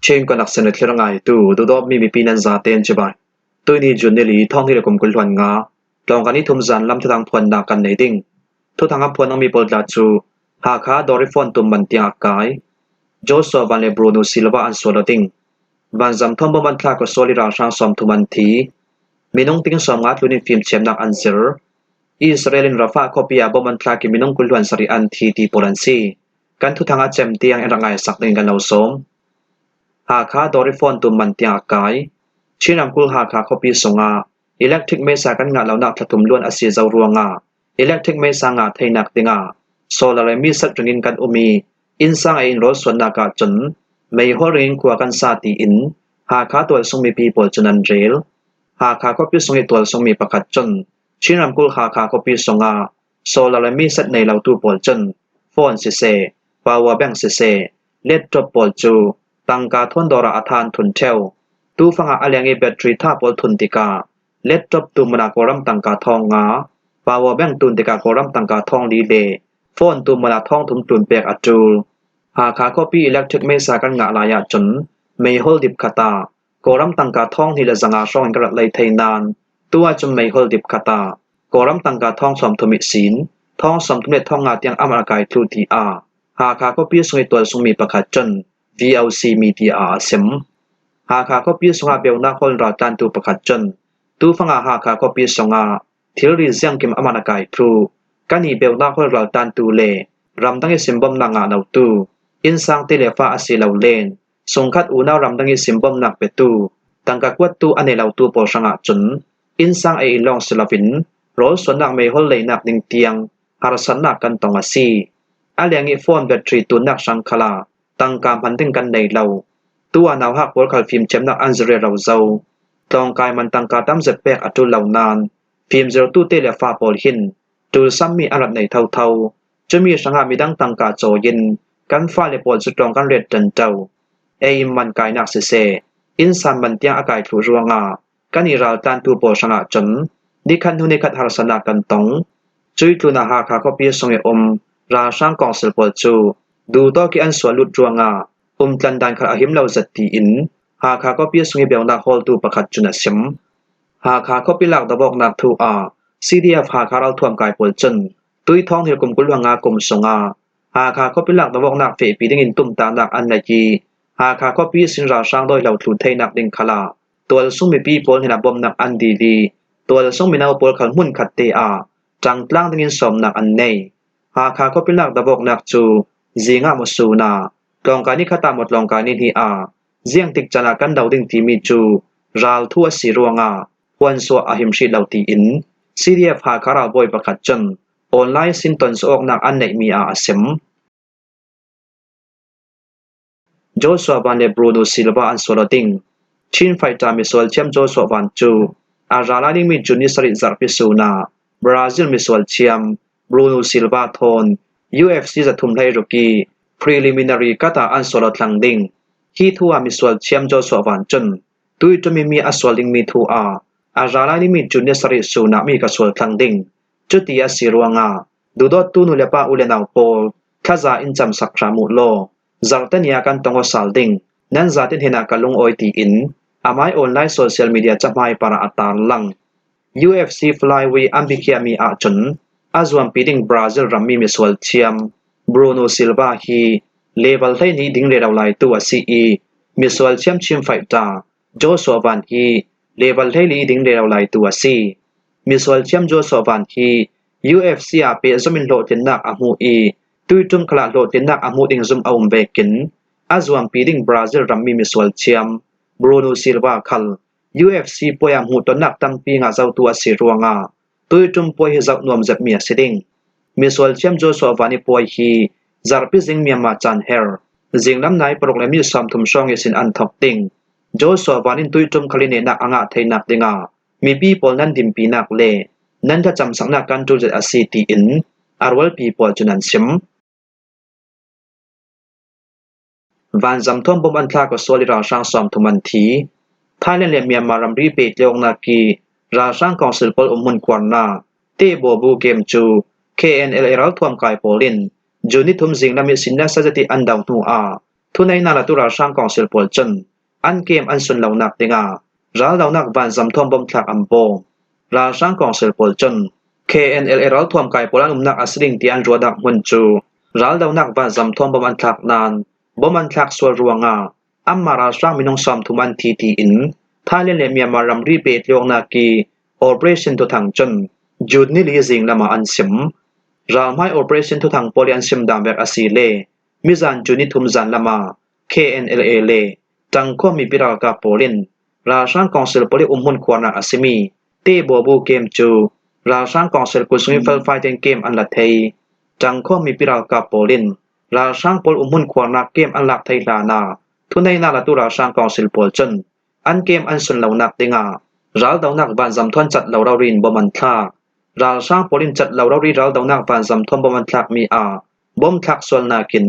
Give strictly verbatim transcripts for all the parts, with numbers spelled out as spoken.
Chin Connection a thlir ngaitu, duhdawtmi mipi nan zaten cibai. Tuini June ni li, thawng hnih le kum kul hluan nga, tlawngkai ni thum zan lam thuthang phuannak kan nei ding. Thuthang a phuan dingmi pawl tla cu, Hakha dawr i phone tum man tiang a kai. Joshua Van le Bruno Silva an sual aw ding. Vanzam thawn bom an thlak aw sual i ralhrang sawmthum an thi. Minung ting sawmnga tlun in fimthiamnak an zir. Israel in Rafah khuapi ah bom an thlak i minung kul hluan sarih an thi ti pawl an si. Kan thuthang a cem tiang in rak ngaisak dingin kan lo sawm. Hakha dawr i phone tum man tiang a kai. Chin ramkulh Hakha khuapi sungah electric meisa kan ngah lonak thla tum luan a si zo ruangah electric meisa ngah theinak dingah solar le meter ringin kan um i, innsang ei in rawl suannak ahcun meihawl ringin khua kan sa tiin Hakha tualsung mipi pawl cun an rel. Hakha khuapi sung i tualsungmi pakhat cun Chin ramkulh Hakha khuapi sungah solar le meter nei lotu pawl cun phone siseh, power bank siseh, laptop pawl cu tangka thawn dawr ah a than thun ṭheu. Tufang ah a leng i battery tha pawl thun tikah laptop tum hmanh ah Kawlram tangka thawng nga, power bank tun tikah Kawlram tangka thawng li le phone tum hmanh ah thawng thum tlun pek a ṭul. Hakha khuapi electric meisa kan ngah lai ahcun meihawl dip khat ah Kawlram tangka thawng hnih le zanga hrawng in ka rat lei thei nain, tu ahcun meihawl dip khat ah Kawlram tangka thawng sawmthum ihsin thawng sawmthum le thawng nga tiang amah a kai thlu, tiah Hakha khuapi sung i tualsungmi pakhat cun V O C media ah a sim. Hakha khuapi sungah beunak hawl in raltlantu pakhat cun, tufang ah Hakha khuapi sungah thilri ziangkim amah a kai thlu. Kan i beunak hawl raltlantu le ramdang i simbawmnak ngah lotu, innsang te le fa a si lo len, sungkhat unau ramdang i simbawmnak petu, tangka kuattu a nei lotu pawl hrangah cun, innsang ei in lawng si loin, rawl suannak meihawl leinak ding tiang harsatnak kan tong a si. A leng i phone battery tunnak hrang khalah tangka hman ding kan nei lo. Tu ah nauhak pawl khal fimthiamnak an zir rero zo. Tlawngkai man tangka tam zet pek a ṭul lo nain, fimzirtu te le fa pawl hin ṭulsammi an rat nei thotho. Cumi hrangah midang tangka cawi in kan fale pawl cu tlawng kan ret ṭanṭo. Ei in man kainak siseh, innsang man tiang a kai thluh ruangah kan i raltlantu pawl hrangah cun nikhat hnu nikhat harsatnak kan tong. Cui tlunah Hakha khuapi sung i um ralhrang kawngsil pawl cu duhtawk i an sual lut ruangah umtlan dan khal a him lo zet, tiin Hakha khuapi sung i beunak hawltu pakhat cun a sim. Hakha khuapi lak dovawknak thu ah C D F Hakha ralthuam kai pawl cun tui thawng hnih le kum kul hluan nga kum sungah Hakha khuapi lak dovawknak fehpi dingin tumtahnak an nei i, Hakha khuapi sin ralhrang dawi hlo thlu theinak ding khalah tualsung mipi pawl hnenah bawmhnak an dil i, tualsung mino pawl khal hmunkhat te ah ṭangtlang dingin sawmnak an nei. Hakha khuapi lak dovawknak cu zingah maw sun ah, tlawngkai ni khat ah maw tlawngkai ni hnih ah, ziangtik caan ah kan do ding timi cu ralthu a si ruangah huansuah a him hrih lo, tiin C D F Hakha ralbawi pakhat cun online sin tonsuah awknak an neihmi ah a sim. Joshua Van le Bruno Silva an sual aw ding. Chin fighter misual thiam Joshua Van cu a ra lai dingmi June ni sarih zarhpi sun ah Brazil misual thiam Bruno Silva thawn U F C zathum hleiruk i preliminary cut ah an sual aw thlang ding. Hi thu ah misual thiam Joshua Van cun, tui ṭum i mi a sual dingmi thu ah a ra lai dingmi June ni sarih sun ah mi ka sual thlang ding. Cuti a si ruangah duhdawttu nu le pa, u le nau pawl, thaza in camsak hram uh law, zarhte ni ah kan tong aw sal ding, nan zate hnenah ka lungawi, tiin amai online social media cahmai parah a tarlang. U F C flyweight an bikhiahmi ahcun a zuampi ding Brazil rammi misual thiam Bruno Silva hi level hleihnih ding rero laitu a si i, misual thiam Chin fighter Joshua Van hi level hleili ding rero laitu a si. Misual thiam Joshua Van hi U F C ah pehzom in hlawhtlinnak a hmuh i, tuiṭum khalah hlawhtlinnak a hmuh ding zumh a um vekin a zuampi ding Brazil rammi misual thiam Bruno Silva khal U F C puai ah hmuhtonnak tampi ngah zotu a si ruangah tuiṭum puai hi zoh nuam zetmi a si ding. Misual thiam Joshua Van i puai hi zarhpi zing Myanmar caan her zinglam nai paruk le minit sawmthum hrawng ihsin an thawk ding. Joshua Van in tuiṭum khal i nehnak a ngah theinak dingah mipi pawl nan dinpinak le nan thlacamsaknak kan ṭul zet a si, tiin a rualpi pawl cun an sim. Vanzam thawn bom an thlak aw sual i ralhrang sawmthum an thi. Thailand le Myanmar ramri pehtlaihawknak i ralhrang kawngsil pawl um hmun khuarnak Tehbawbu kem cu K N L A ralthuam kai pawl in June ni thum zinglam i sinna sa zet i an do hnu ah Thuneihna latu ralhrang kawngsil pawl cun an kem an sun lonak dingah raldonak vanzam thuam bom thlak an bawm. Ralhrang kawngsil pawl cun K N L A ralthuam kai pawl an umnak a si ding ti an ruahnak hmun cu raldonak vanzam thuam bom an thlak nain bom an thlak sual ruangah anmah ralhrang minung sawmthum an thi tiin Thailand le Myanmar ramri pehtlaihnak i Operation Thuthang cun June ni li zing lamah an sim. Ralhmai Operation Thuthang pawl i an sim dan vek a si le mizan June ni thum zan lamah K N L A le ṭangkhawm mipi ralkap pawl in ralhrang kawngsil pawl i umhmun khuarnak a simi Tehbawbu kem cu ralhrang kawngsil kut sungin felfai tein kem an la thei. Ṭangkhawm mipi ralkap pawl in ralhrang pawl umhmun khuarnak kem an lak thei hlanah thuneihnak latu ralhrang kawngsil pawl cun an kem an sun lonak dingah raldonak vanzam thuam cat lo rori in bom an thlak. Ralhrang pawl in cat lo rori raldonak vanzam thuam bom an thlakmi ah bom thlak sualnak in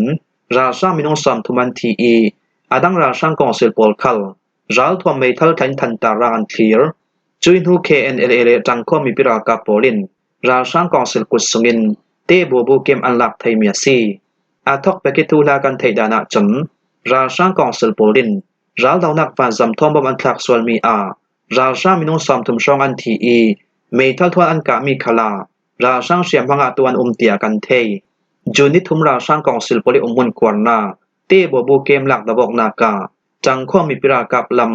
ralhrang minung sawmthum an thi i a dang ralhrang kawngsil pawl khal ralthuam meithal thlain thantar rang an thlir. Cuih hnu K N L A le ṭangkhawm mipi ralkap pawl in ralhrang kawngsil kut sungin Tehbawbu kem an lak theimi a si. A thawk pek i thuhla kan theih dan ahcun ralhrang kawngsil pawl in raldonak vanzam thuam bom an thlak sualmi ah ralhrang minung sawmthum hrawng an thi i meithal thuan an kahmi khalah ralhrang hriamhma ngahtu an um tiah kan thei. June ni thum ralhrang kawngsil pawl i umhmun khuarnak Tehbawbu kem lak dawknak ah ṭangkhawm mipi ralkap lam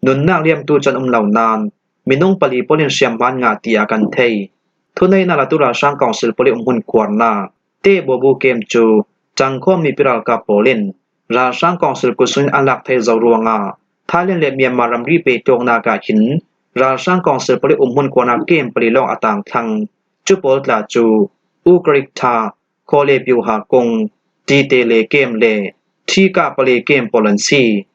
nunnak liamtu cun um lo nain minung pali pawl in hriamhma an ngah tiah kan thei. Thuneihnak latu ralhrang kawngsil pawl i umhmun khuarnak Tehbawbu kem cu ṭangkhawm mipi ralkap pawl in ralhrang kawngsil kut sungin an lak thei zo ruangah Thailand le Myanmar ramri pehtlaihnak ah hin ralhrang kawngsil pawl i umhmun khuarnak kem pali lawng a tang thlang. Cu pawl tla cu Ukrik Tha, Khawle Pyuha Kung, Tite le kem le Thika pale kem pawl an si.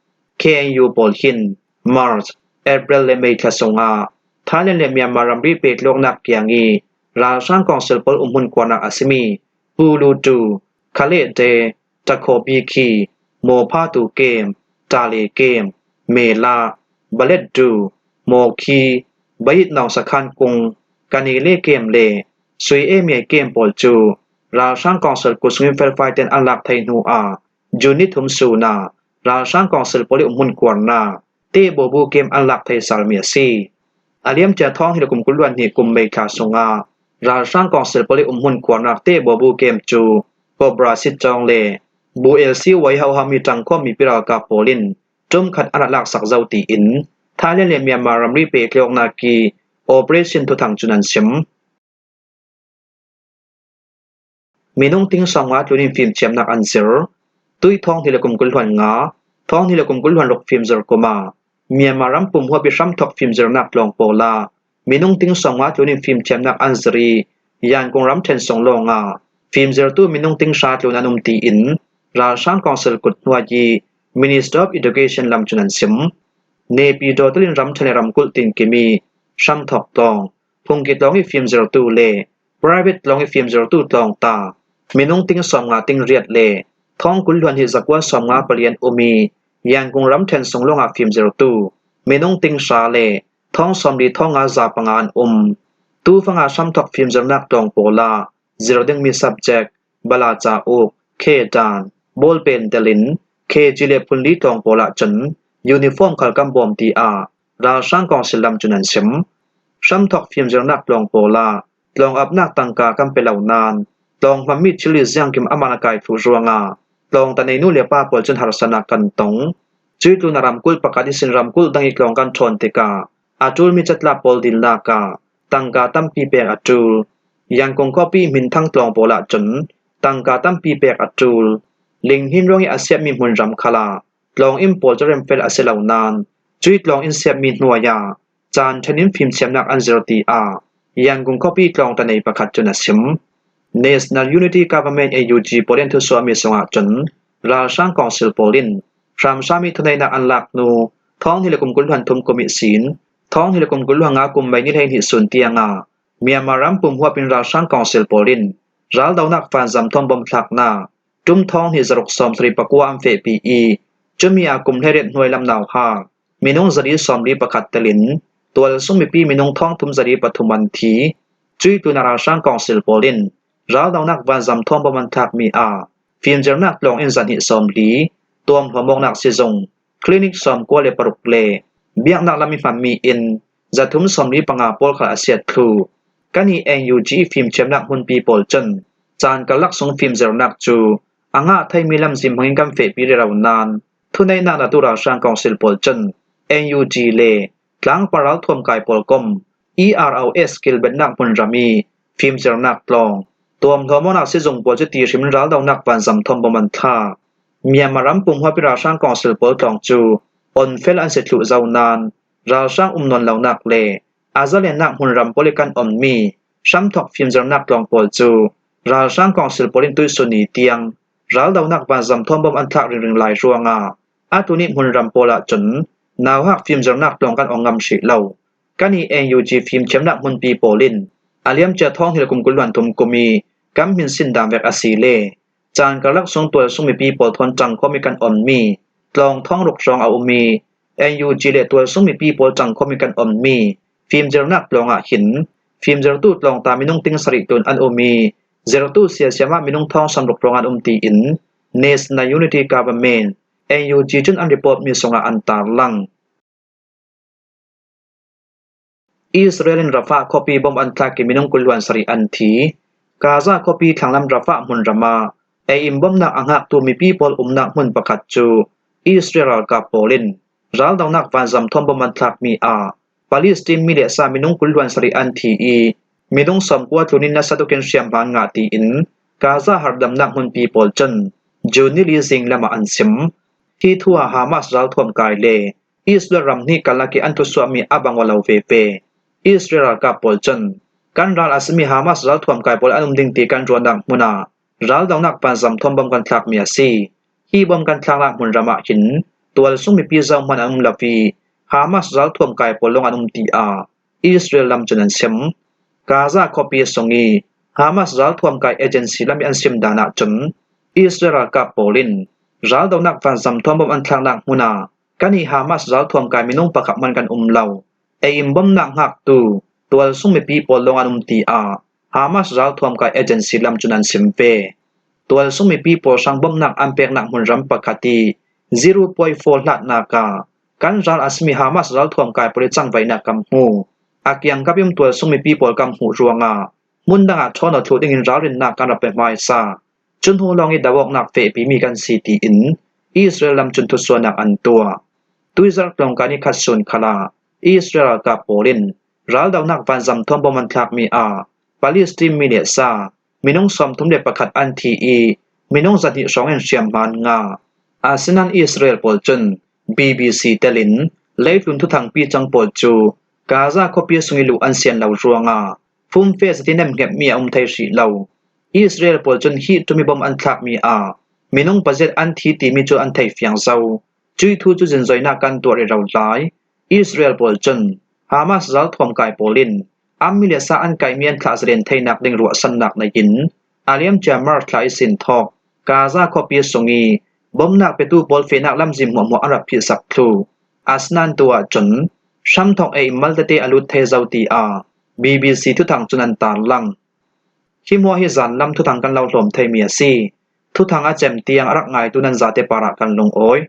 K N U pawl hin March, April le May thla sungah Thailand le Myanmar ramri pehtlaihnak kiang i ralhrang kawngsil pawl umhmun khuarnak a simi Pulutu, Khalede, Takhawpi khi, Mawphatu kem, Tale kem, Mela, Baletdu, Mawkhi, Bayit Nausakhan Kung, Kanile kem le Sui Emiai kem pawl cu ralhrang kawngsil kut sungin felfai tein an lak thei hnu ah June ni thum sun ah ralhrang kawngsil pawl i umhmun khuarnak Tehbawbu kem an lak thei salmi a si. A liamcia thawng hnih le kum kul hluan hnih kum May thla sungah ralhrang kawngsil pawl i umhmun khuarnak Tehbawbu kem cu Cobra Sit Cawng le Bu L C Y hohami ṭangkhawm mipi ralkap pawl in ṭum khat an rak laksak zo tiin Thailand le Myanmar ramri pehtlaihnak i Operation Thuthang cun an sim. Minung ting sawmnga tlun in fimthiamnak an zir. Tuih thawng hnih le kum kul hluan nga, thawng hnih le kum kul hluan ruk fimzir kum ah Myanmar ram pumhuap i hramthawk fimzirnak tlawng pawl ah minung ting sawmnga tlun in fimthiamnak an zir i Yangon ramṭhen sung lawngah fimzirtu minung ting hra tlun an um tiin ralhrang kawngsil kut hnuai i Ministry of Education lam cun an sim. Naypyidaw tel in ramṭhen le ramkulh tinkim i hramthawk tlawng, phungki tlawng i fimzirtu le private tlawng i fimzirtu tlawng ta minung ting sawmnga ting riat le thawng kul hluan hnih zakua sawmnga pali an um i Yangon ramṭhen sung lawngah fimzirtu minung ting hra le thawng sawmli thawng nga za panga an um. Tufanga hramthawk fimzirnak tlawng pawl ah zir dingmi subject, bala cauk, khe dan, bawlpen tel in, khe ci le phunli tlawng pawl ah cun uniform khal kan bawm tiah ralhrang kawngsil lam cun an sim. Hramthawk fimzirnak tlawng pawl ah tlawng apnak tangka kan pe lo nain tlawng hmanmi thil i ziangkim amah a kai thluh ruangah tlawngta neinu le pa pawl cun harsatnak kan tong. Cuih tlunah ramkulh pakhat ihsin ramkulh dang i tlawng kan ṭhawn tikah a ṭulmi catlap pawl dilnak ah tangka tampi pek a ṭul. Yangon khuapi hminthang tlawng pawl ah cun tangka tampi pek a ṭul. Linghnin ruang i a siatmi hmunram khal ah tlawng inn pawl cu remfel a si lo nain cuih tlawng inn siatmi hnuai ah caan ṭhen in fimthiamnak an zir tiah Yangon khuapi tlawngta nei pakhat cun a sim. National Unity Government, N U G, pawl in thusuahmi sungah cun ralhrang kawngsil pawl in hramhram i thuneihnak an lak hnu thawng hnih le kum kul hluan thum kum ihsin thawng hnih le kum kul hluan nga kum May ni hleihnih sun tiangah Myanmar ram pumhuap in ralhrang kawngsil pawl in raldonak vanzam thuam bom thlaknak ṭum thawng hnih zaruk sawmsarih pakua an fehpi i cumi a kum hleiriat hnuai lam nauhak minung zali sawmli pakhat telin tualsung mipi minung thawng thum zali pathum an thi. Cuih tlunah ralhrang kawngsil pawl in raldonak vanzam thuam bom an thlakmi ah fimzirnak tlawng in zahnih sawmli, tuamhlawm awknak sizung, clinic sawmkua le paruk le biaknak lam i hmanmi in zathum sawmli panga pawl khal a siat thlu. Kan i N U G i fimthiamnak hmunpi pawl cun caan karlak sung fimzernak cu a ngah theimi lamzin hmangin kan fehpi rero nain, thuneihnak natu ralhrang kawngsil pawl cun N U G le tlangpar ralthuam kai pawl kom E R O S kilbennak hmunram i fimzernak tlawng, tuamhlawm awknak sizung pawl cu tihrim in raldonak vanzam thawn bawm an thlak. Myanmar ram pum huapi ralhrang kawngsil pawl tlawng cu onfel an si thluh zo nain, ralhrang um nawn lonak le a zalennak hmunram pawl i kan onmi hramthawk fimzernak tlawng pawl cu ralhrang kawngsil pawl in tuihsun ni tiang raldonak vanzam thawn bawm an thlak ringring lai ruangah, a tuni hmunram pawl ahcun nauhak fimzernak tlawng kan ong ngam hrih lo. Kan i N U G fimthiamnak hmunpi pawl in a liamcia thawng hnih le kum kul hluan thum kum i kan hminsin dan vek a si le caan karlak sung tualsung mipi pawl thawn ṭangkhawm i kan onmi tlawng thawng ruk hrawng a um i, N U G le tualsung mipi pawl ṭangkhawm i kan onmi fimzernak tlawng ah hin fimzertu tlawngta minung ting sarih tlun an um i, zirtu siasiam ah minung thawng sawmruk hrawng an um tiin National Unity Government, N U G cun an report mi sungah an tarlang. Israel in Rafah khuapi bom an thlak i minung kul hluan sarih an thi. Gaza khuapi thlanglam Rafah hmunram ah ei in bomnak a hngaktu mipi pawl umnak hmun pakhat cu Israel ralkap pawl in raldonak vanzam thawn bom an thlakmi ah Palestine mi le sa minung kul hluan sarih an thi i, minung sawmkua tlun in nasa tukin hriamhma an ngah tiin Gaza harhdamnak hmunpi pawl cun June ni li zing lam ah an sim. Hi thu ah Hamas ralthuam kai le Israel ram hnih karlak i an thusuahmi a bang aw lo veve. Israel ralkap pawl cun kan ral a simi Hamas ralthuam kai pawl an um ding ti kan ruahnak hmun ah raldonak vanzam thawn bom kan thlakmi a si. Hi bom kan thlaknak hmunram ah hin tualsung mipi zohman an um lo i, Hamas ralthuam kai pawl lawng an um tiah Israel lam cun an sim. Gaza khuapi sung i Hamas ralthuam kai agency lam i an sim dan ahcun Israel ralkap pawl in raldonak vanzam thawn bom an thlaknak hmun ah kan i Hamas ralthuam kai minung pakhat hman kan um lo. Ei in bomnak hngaktu tualsung mipi pawl lawng an um tiah Hamas ralthuam kai agency lam cun an sim ve. Tualsung mipi pawl hrang bomnak an peknak hmunram pakhat i zero point four hlatnak ah kan ral a simi Hamas ralthuam kai pawl i cangvaihnak kan hmu. A kiangkap i um tualsung mipi pawl kan hmuh ruangah hmun dangah ṭhawn aw thluh dingin ralrinnak kan rak pe hmaisa. Cu hnu lawng i do awknak fehpimi kan si tiin Israel lam cun thusuahnak an tuah. Tuizarh tlawngkai ni khat sun khalah Israel ralkap pawl in raldonak vanzam thawn bom an thlakmi ah Palestine mi le sa minung sawmthum le pakhat an thi i minung zahnih hrawng in hriamhma an ngah. Asinain Israel pawl cun B B C telin leitlun thuthangpi cang pawl cu Gaza khuapi sung i luh an sian lo ruangah fumfe zetin nemhngetmi a um thei hrih lo. Israel pawl cun hi ṭum i bom an thlakmi ah minung paziat an thi timi cu an thei fiang zo. Cuih thu cu zinzoinak kan tuah rero lai. Israel pawl cun Hamas ralthuam kai pawl in an mi le sa an kaihmi an thlah zalen theinak ding ruahsannak nei in a liamcia March thla i sin thawk Gaza khuapi sung i bomnak petu pawl fehnak lamzin hmuahhmuah an rak phihsak thluh. Asinain tu ahcun hramthawk ei in mal tete a lut thei zo tiah B B C thuthang cun an tarlang. Hi hmuah hi zanlam thuthang kan lo hlawm theimi a si. Thuthang a cem tiang a rak ngaitu nan zate parah kan lungawi.